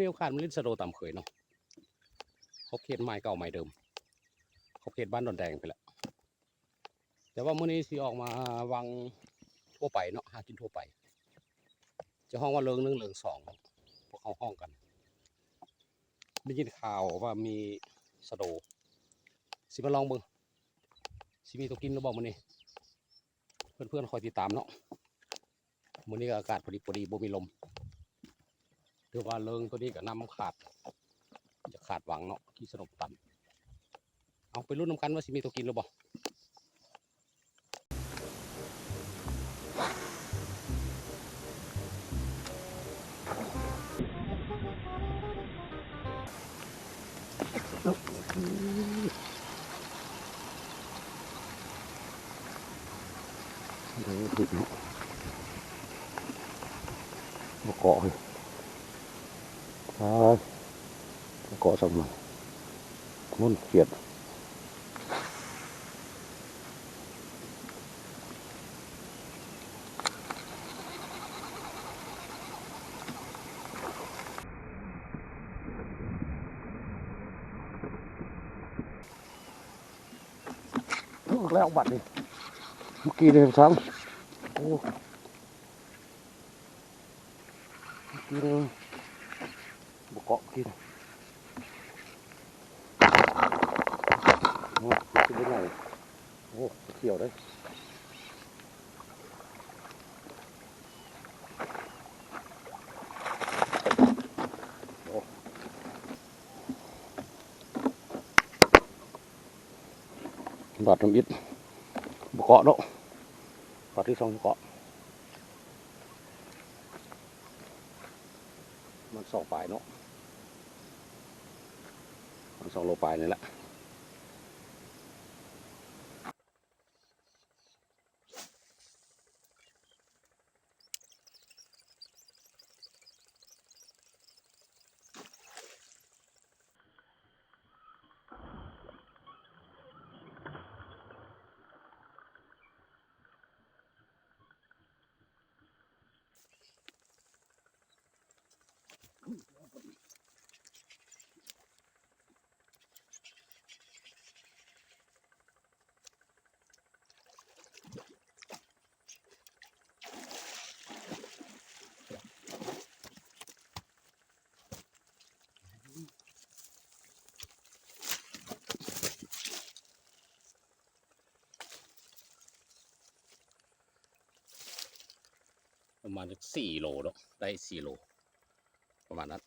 ມີໂອກາດມາຫຼິ້ນສະໂດຕາມເຄີຍເນາະ ຂອບເຂດໝາຍເກົ່າໝາຍເດີມ ຂອບເຂດບ້ານດອນແດງພຸ້ນແຫຼະ. ແຕ່ວ່າມື້ນີ້ຊິອອກມາວັງທົ່ວໄປເນາະ ຫາກິນທົ່ວໄປ ຈະຮ້ອງວ່າເລີງໜຶ່ງເລີງສອງ ພວກເຮົາຮ້ອງກັນ. ໄດ້ຍິນຂ່າວວ່າມີສະໂດ ຊິມາລອງເບິ່ງ ຊິມີຕົວກິນຫຼືບໍ່ມື້ນີ້ ເພື່ອນໆຄອຍຕິດຕາມເນາະ. ມື້ນີ້ກໍອາກາດພໍດີໆ ບໍ່ມີລົມ ຖືວ່າເລີງຕົວນີ້ກໍນ້ຳຂາດ ຈະຂາດວັງເນາະ ຂີ້ສະໜົບຕັນ. ເອົາ ໄປລຸ້ນນຳກັນວ່າຊິມີຕົວກິນຫຼືບໍ່. ບໍ່ເກາະເຮີ້ຍ ຕາຍ ບໍ່ເກາະຊ້ຳມັນ ມັນຂຽດ. ແລ້ວບັດນີ້ ເມື່ອກີ້ນີ້ຊ້ຳ ໂອ້ ເມື່ອກີ້ນີ້ບໍ່ເກາະ ເມື່ອກີ້ນີ້ ໂອ້ ຄືບໍ່ໃຫຍ່ ໂອ້ ຂຽວເດ້. ບາດທຳອິດ ບໍ່ເກາະເນາະ ບາດທີສອງເກາະ ມັນສອງປາຍເນາະ ມັນສອງໂລປາຍນີ້ແຫຼະ. ປະມານຈັກສີ່ໂລເນາະ ໄດ້ສີ່ໂລ ປະມານນັ້ນ.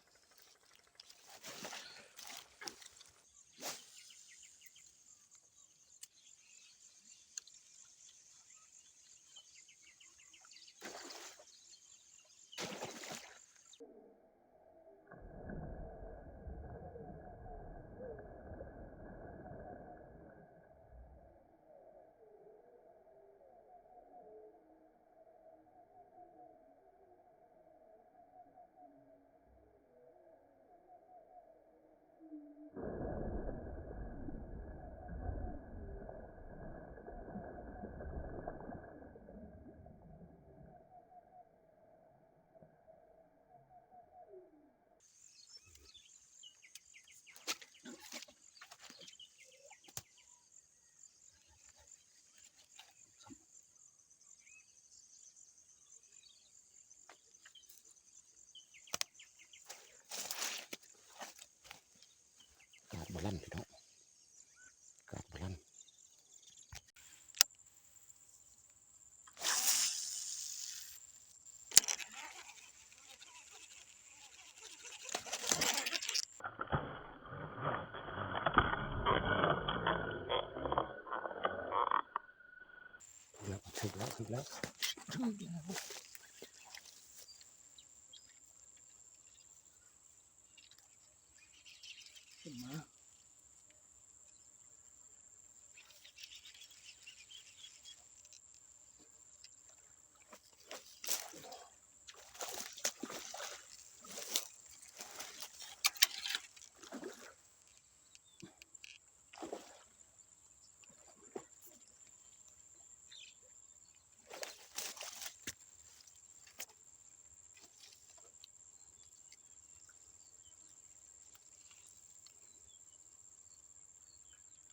ກາດບໍ່ລັ່ນ ພີ່ນ້ອງ ກາດບໍ່ລັ່ນ. ຖືກແລ້ວ ຖືກແລ້ວ ຖືກແລ້ວ ຖືກແລ້ວ. ຂຶ້ນມາ. ເ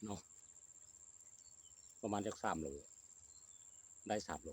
ເນາະ ປະມານຈັກສາມໂລ ໄດ້ສາມໂລ.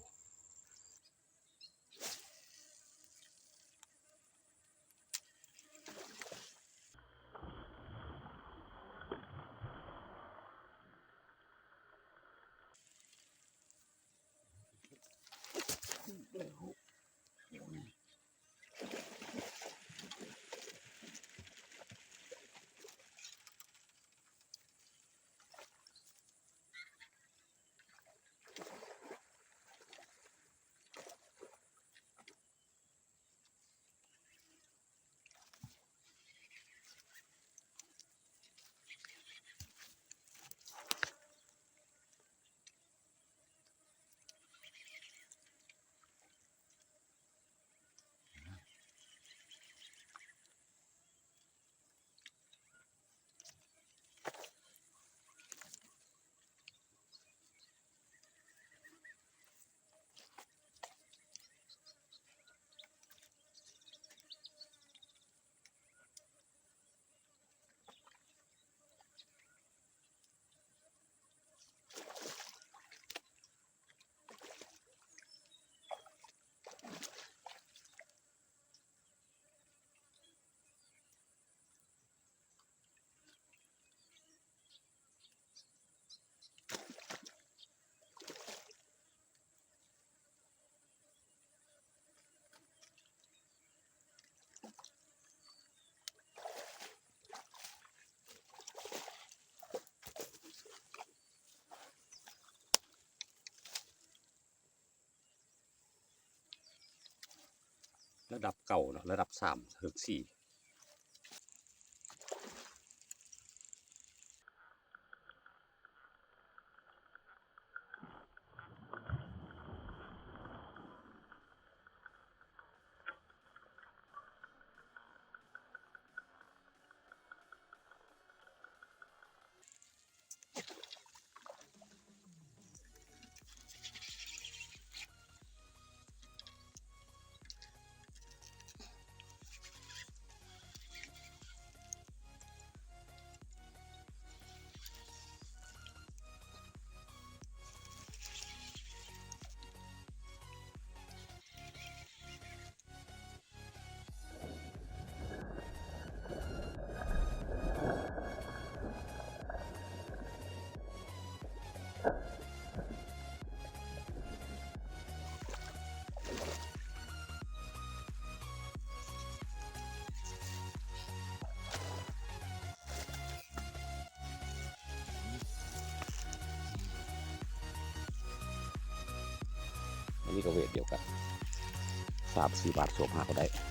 ລະດັບເກົ່າເນາະ ລະດັບສາມເທິງສີ່. ອັນນີ້ກໍເວດດຽວກັນ ສາມສີ່ບາດ ສວມຫາກໍໄດ້.